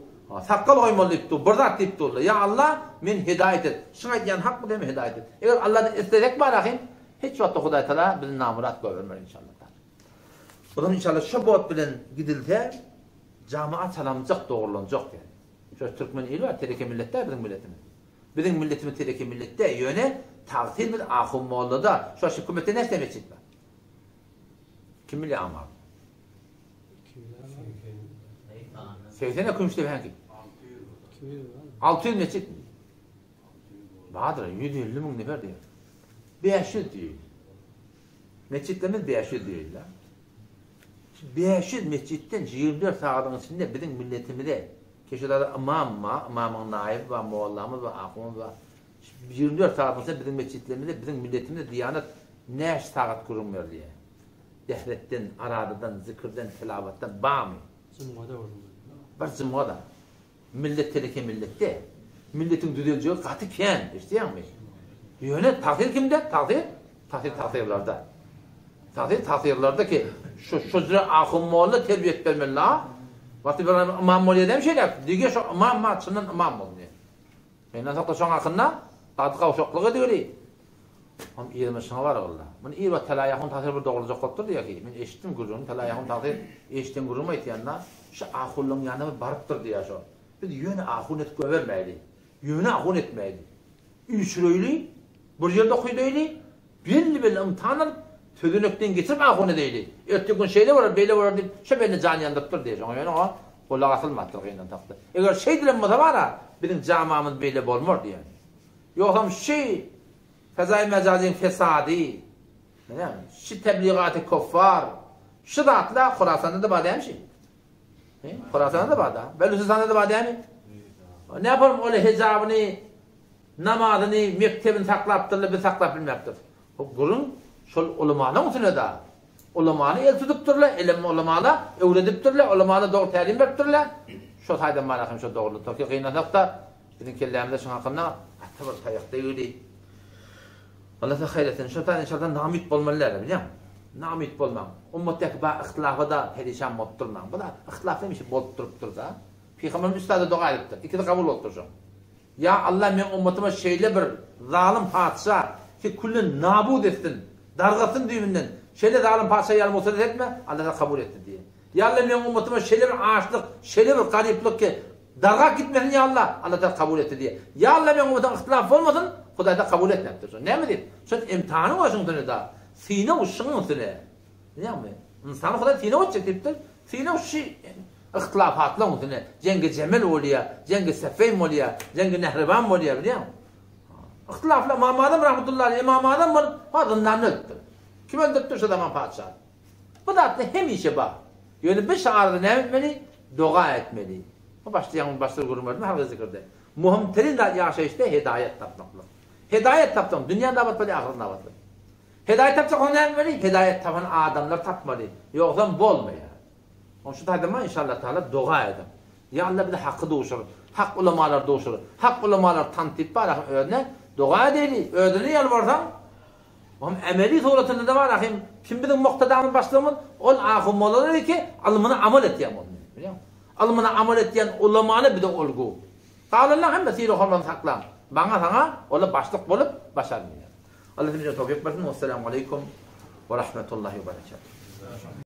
sakgal goýmaly diýip dur, bir zat diýip dur-la. Ýa Alla, meni hedaýat et. Şuň aýdýany hakmy dälmi hedaýat et. Eger Alladan islesek bar ahym, hiç wagtda Hudaý Tagala bizi namyrat goýbermez inşallah Taala. O zaman inşallah şo bot bilen gidilse, jamaat salamjak dogrulanjak ýani. Şo türkmen ili bar, tereke millet däl biziň milletimiz. Biziň milletimiz tereke millet däl, ýöne tagsyr biz ahun mollada, şo hökümetde näçe metjit bar? Kim bilýär amal? 80 kümüşde hänki. 600 metjit. Bardyr, 150 müň nefer diýýär. 500 diýýär. Metjitlerimiz 500 diýýär. 500 metjitden 24 sagadyň içinde biziň milletimize Keşedada ymam bar, ymamyň naýyby bar, mollamyz bar, ahunymyz bar. 24 sagadyň içinde biziň metjitlerimizde biziň milletimize diýanet näçe sagat gürrüň berilýär? Dehretden, aradadan, zikirden, tilawatdan barmy? Jumgada gürrüň berilýär. Bir jumgada. Millet teleke millet däl. Milletiň düzeljegi gaty kän, eşidýäňmi? Ýöne tagsyr kimde? Tagsyr? Tagsyr tagsyrlarda. Tagsyr tagsyrlarda ki, şu şujra ahun molla terbiýet bermeli la. Wagty bir ymam bolýar dämi şeýle? Dige şo ymam ma çyndan ymam boldy. Menden sakla şoň hakynda gaty gawşaklyk ediberi. Hem ýerime şoňa bargylla. Muny ir wagt Talaý ahun tagsyr bir dogrulajak bolup dur diýýär ki, men eşitdim gürrüňini Talaý ahun tagsyr eşiden gürrüňimi aýtýan-da, şu ahunlaryň ýanyna bir barypdyr diýýär şo. Biz ýöne ahun edip goýbermäýli. Ýöne ahun etmäýli. Üýşüreýli, bir ýerde okydaýly, belli-belli ymtahan alyp, sözenekden geçirip ahun edeýli. Erteki gün şeýle bolar, beýle bolar diýip, şo bende jan ýandyrypdyr diýýär. Şoňa ýöne oňa gulak asylmapdyr gynansak-da. Eger şeýdilen bolsa bar-a, biziň jamamyz beýle bolmar diýýär. Ýogsam şi fezaýy mejazyň fesady, näme, şi tebligaty kuffar, şi zatlar Horasanda-da bar dälmi şi? He, Horasanda-da bar-da. Belüjistanda-da bar dälmi? Näpalym ol hijabyny, namazyny, mekdebini saklapdyrlar, biz saklap bilmäpdiris. Bu gürrüň şol ulamalaryň üstüne-de. Ulamany el tutupdyrlar, elem ulamala öwredipdirler, ulamala dogry tälim beripdirler. Şo taýdan bar ahym şo dogrulyk. Gynansak-da, Biziň kellämize şuň hakynda gaty bir taýak degdi. Allah size haýyr etsin. Şo taýdan inşallah namyt bolmaly däl, bilýäňmi? Namyt bolmaň. Ummatdaky bar yhtylafa-da perişan bolup durmaň. Bu zat yhtylaf hemişe bolup durupdyr-da. Pygamberimiz üç zada doga edipdir. Ikisi kabul bolupdyr şoň. Ýa Allah meň ummatyma şeýle bir zalym patyşa ki küllen nabut etsin, dargatsyn düýbünden. Şeýle zalym patyşa ýaly musallat etme, Allah kabul etdi diýen. Ýa Alla meň ummatyma şeýle bir açlyk, şeýle bir garyplyk ki, dargap gitmesin ýa Alla, Alla Tagala kabul etdi diýýär. Ýa Alla meň ummatyma yhtylaf bolmasyn, Hudaý Tagala kabul etmepdir. Şony näme diýip? Şol imtihanyň bar şuň üstüne da. Synag şuň üstüne. Bilýäňmi? Ynsany Hudaý synag etjek diýipdir. Synag şu yhtylafatlaryň üstüne. Jeňgi Jemel bolýar, jeňgi Seffeýn bolýar, jeňgi Nehrewan bolýar, bilýäňmi? Yhtylaflar Ymam Azam rahmetullahi aleýh, Ymam Azam bolup, ha zyndanda ölüpdir. Kim öldüripdir şo zaman patyşa? Bu zatlar hemişe bar. Ýöne biz şu arada näme etmeli? Doga etmeli. Bu başda ýaňy başda gürrüň berdim halka zikirde. Möhüm terin zat ýaşaýyşda hedaýat tapmaklyk. Hedaýat tapsaň dünýäň-de abat bolýar, ahyret-de abat bolýar. Hedaýat tapjak bolsaň näme etmeli? Hedaýat tapan adamlary tapmaly. Ýogsam bolmaýar. Onuň üçin taýdanma inşallah taala doga ediň. Ýa Allah bize haky duşur. Hak ulamalary duşur. Hak ulamalary tant diýip bar ahym özüne doga edeýli. Özüne ýalbarsaň Oňam emeli suratynda-da bar ahym, kim biziň muktadamyz başlygymyz, ol ahun mollalar ki, ylmyna amal etýän bolmaly. Bilýäňmi? Ylmyna amal etýän ulamany bize olgu. Galanlaň hemme sylag-hormatyny saklaň. Maňa saňa olar başlyk bolup başarmaýar. Allah hemmämize towfyk bersin. Wessalamu aleýkum we rahmetullahi we berekatuh.